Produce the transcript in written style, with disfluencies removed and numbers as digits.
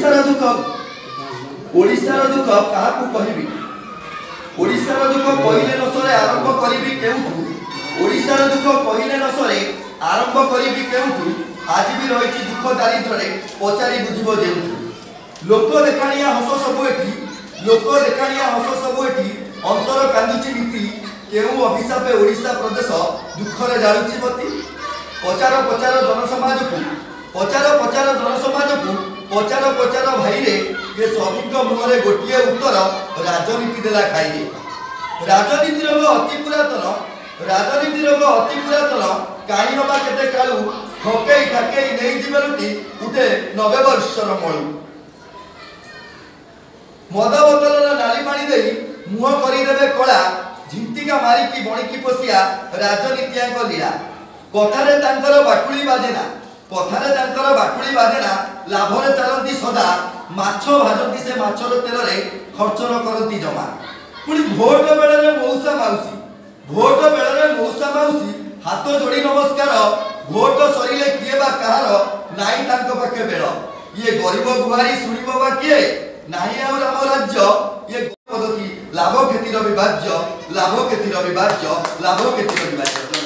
ଓଡ଼ିଶାର ଦୁଃଖ, ଓଡ଼ିଶାର ଦୁଃଖ କାହାକୁ କହିବି? ଓଡ଼ିଶାର ଦୁଃଖ କହିଲେ ନ ସରେ, ଆରମ୍ଭ କରିବି କେଉଁଠୁ? ଓଡ଼ିଶାର ଦୁଃଖ କହିଲେ ନ ସରେ, ଆରମ୍ଭ କରିବି କେଉଁଠୁ? ଆଜି ବି ରହିଛି ଦୁଃଖ ଦାରିଦ୍ରରେ, ପଚାରି ବୁଝିବ ଯେଉଁଠୁ। ଲୋକ ଦେଖାଣିଆ ହସ ସବୁ ଏଠି, ଲୋକ ଦେଖାଣିଆ ହସ ସବୁ ଏଠି, ଅନ୍ତର କାନ୍ଦୁଛି ନୀତି। କେଉଁ ଅଭିଶାପେ ଓଡ଼ିଶା ପ୍ରଦେଶ ଦୁଃଖରେ ଜାଳୁଛି ବତୀ? ପଚାର ପଚାର ଜନସମାଜକୁ, ପଚାର ପଚାର ଜନସମାଜକୁ, ପଚାର ପଚାର ଭାଇରେ, ଏ ସଭିଙ୍କ ମୁହଁରେ ଗୋଟିଏ ଉତ୍ତର, ରାଜନୀତି ଦେଲା ଖାଇରେ। ରାଜନୀତି ରୋଗ ଅତି ପୁରାତନ, ରାଜନୀତି ରୋଗ ଅତି ପୁରାତନ, କାହିଁ ହବା କେତେ କାଳୁ। ଠକେଇ ଠାକେଇ ନେଇଯିବେ ଲୁଟି ଉଠେ 90 ବର୍ଷର ମଳୁ। ମଦ ବୋତଲର ନାଲି ପାଣି ଦେଇ ମୁହଁ କରିଦେବେ କଳା, ଝିଣ୍ଟିକା ମାରିକି ବଣିକି ପୋଷିଆ ରାଜନୀତିଆଙ୍କ ଲୀଳା। କଥାରେ ତାଙ୍କର ବାକୁଳି ବାଜେନା, କଥାରେ ତାଙ୍କର ବାକୁଳି ବାଜେନା, ଲାଭରେ ଚାଲନ୍ତି ସଦା। ମାଛ ଭାଜନ୍ତି ସେ ମାଛର ତେଲରେ, ଖର୍ଚ୍ଚ ନ କରନ୍ତି ଜମା। ପୁଣି ଭୋଟ ବେଳରେ ମଉସା ମାଉସୀ, ଭୋଟ ବେଳରେ ମଉସା ମାଉସୀ ହାତ ଯୋଡ଼ି ନମସ୍କାର। ଭୋଟ ସରିଲେ କିଏ ବା କାହାର, ନାହିଁ ତାଙ୍କ ପାଖେ ବେଳ। ଇଏ ଗରିବ ଗୁହାରି ଶୁଣିବ ବା କିଏ? ନାହିଁ ଆଉ ରାମ ରାଜ୍ୟ। ଇଏ ପଦ୍ଧତି ଲାଭ କ୍ଷତିର ବିଭାଜ୍ୟ, ଲାଭ କ୍ଷତିର ବିଭାଜ୍ୟ, ଲାଭ କ୍ଷତିର ବିଭାଜ୍ୟ।